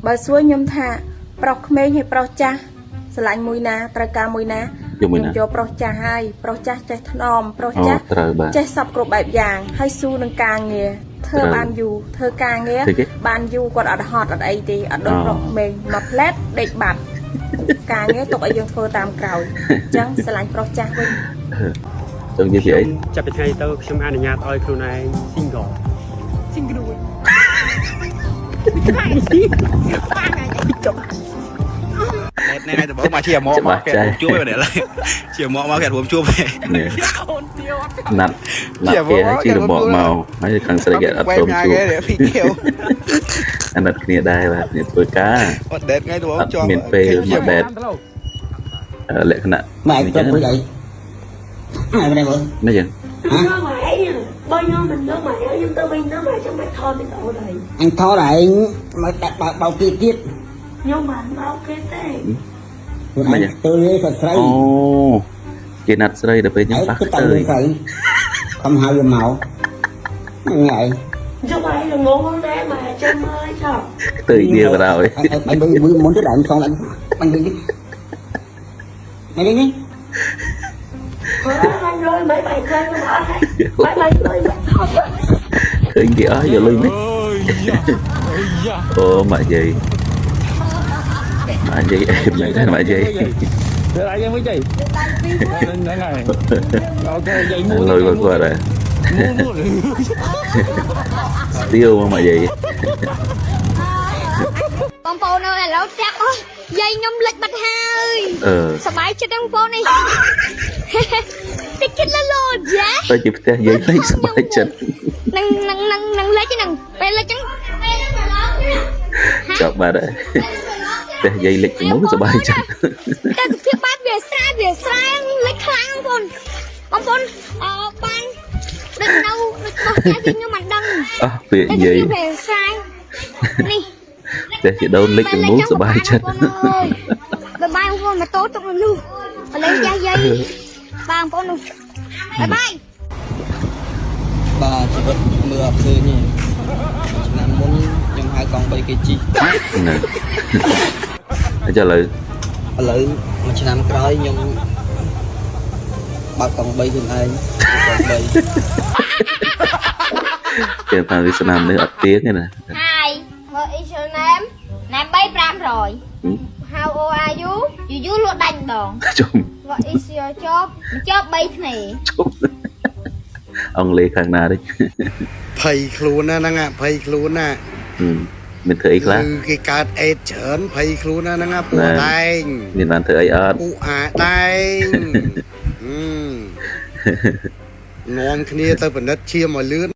បើសួរខ្ញុំថាប្រុសក្មេងហើយប្រុសចាស់ស្រឡាញ់មួយណាត្រូវការមួយណា យកមួយណា ខ្ញុំយកប្រុសចាស់ហើយប្រុសចាស់ចេះថ្នមប្រុស អូ ចាស់ ត្រូវបាទ ចេះសពគ្រប់បែបយ៉ាងហើយស៊ូនឹងការងារធ្វើ ត្រូវ បានយូរធ្វើការងារ ធ្វើគេ បានយូរគាត់អត់ហត់អត់អីទេអត់ដូច អូ ប្រុសក្មេងមកផ្លែតដេកបាត់ការងារទុកឲ្យយើងធ្វើតាមក្រោយអញ្ចឹងស្រឡាញ់ប្រុសចាស់វិញ ចង់និយាយពីអី ចាប់ពីថ្ងៃទៅខ្ញុំអនុញ្ញាតឲ្យខ្លួនឯង single ណែថ្ងៃដំបូងមកជាមកមកគេជួបឯនេះឡើយជាមកមកគេរួមជួបឯ នេះណាត់ណាត់គេហើយជិះរបកមកហើយខាងស្រីគេអត់ព្រមជួប គេពីខៀវ អាណិតគ្នាដែរបាទគ្នាធ្វើការ អត់ដេតថ្ងៃដំបូង អត់ ជាប់ មានពេលមកដេតលក្ខណៈ ម៉ែទៅព្រួយអីអីមែនទេ នេះចឹង យកមកឯងបើខ្ញុំមិនយកមកឯងខ្ញុំទៅវិញទៅមកចាំបាច់ថតវីដេអូទៅ អញថតឯងមកដាក់បើបោកគេទៀត ខ្ញុំមិនបោកគេទេ ខ្លួនឯងទៅគាត់ស្រី អូគេណាត់ស្រីដល់ពេលចឹង ឯង ប៉ះ ទៅ ខ្ទើយ ស្រីខំហៅវាមកហ្នឹងឯង យកមកឯងងងដែរមកចាំមើលចោះ ខ្ទើយដៀបដល់ បាញ់មួយមុនទៅដល់សងឡើងបាញ់វិញនេះនេះ បាញ់លុយមិនបាញ់ឃើញខ្ញុំអត់ហើយបាញ់លុយមិនថត ឃើញគេអស់យកលុយមិនអូម៉ាក់យាយម៉ាក់យាយអេមមែនទេម៉ាក់យាយ lại em với chịហ្នឹងហើយអូខេយាយមួ លុយរបស់គាត់ហ៎ មួ ស្ទៀវមកម៉ាក់យាយ បងប្អូនអើយឥឡូវផ្ទះអស់យាយខ្ញុំលិចបាត់ហើយ អឺ សប្បាយចិត្តហ្នឹងបងប្អូននេះ តិចគិតលលោយ៉ា ទៅជាផ្ទះយាយលិចសប្បាយចិត្ត នឹងនឹងនឹងនឹងលិចហ្នឹងពេលលិចហ្នឹងពេលហ្នឹងមកឡើងនេះ ចប់បាត់ហើយផ្ទះយាយលិចទៅមុខសប្បាយចិត្ត តែសភាពបែបវាស្រាវាស្រាលិចខ្លាំងបងប្អូនបងប្អូនអបានដូចនៅដូចបោះផ្ទះយាយខ្ញុំមិនដឹង អស់ពាក្យ តែ យាយ សភាពវាស្រានេះ ផ្ទះជីដូនលិចទៅមុខសប្បាយចិត្ត បាយបាយបងប្អូនម៉ូតូទុកនៅនោះឥឡូវផ្ទះយាយបងប្អូននោះបាយបាយ បាទជីវិតមើលអត់ឃើញទេឆ្នាំមុនខ្ញុំហៅកង់3គេជិះ ហ្នឹងអញ្ចឹងឥឡូវ ឥឡូវមួយឆ្នាំក្រោយខ្ញុំបើកកង់3ខ្លួនឯងកង់3 គេថាវាស្នាមនេះអត់ទៀងទេណា Hi, what is your name? Name 3500. How old are you? យូរយូរលក់ដាច់ម្ដង ជុំ What is your job? ចប់3ធ្នេ ជុំអង់គ្លេសខាងណានេះ ភ័យខ្លួនណាហ្នឹងអាភ័យខ្លួនណា មានធ្វើអីខ្លះ គឺគេកើតអេតច្រើនភ័យខ្លួនណាហ្នឹងអាពួកដែង មានបានធ្វើអីអត់ ពួកអាដែងហឹមនាំគ្នាទៅពិនិត្យឈាមឲ្យលឿន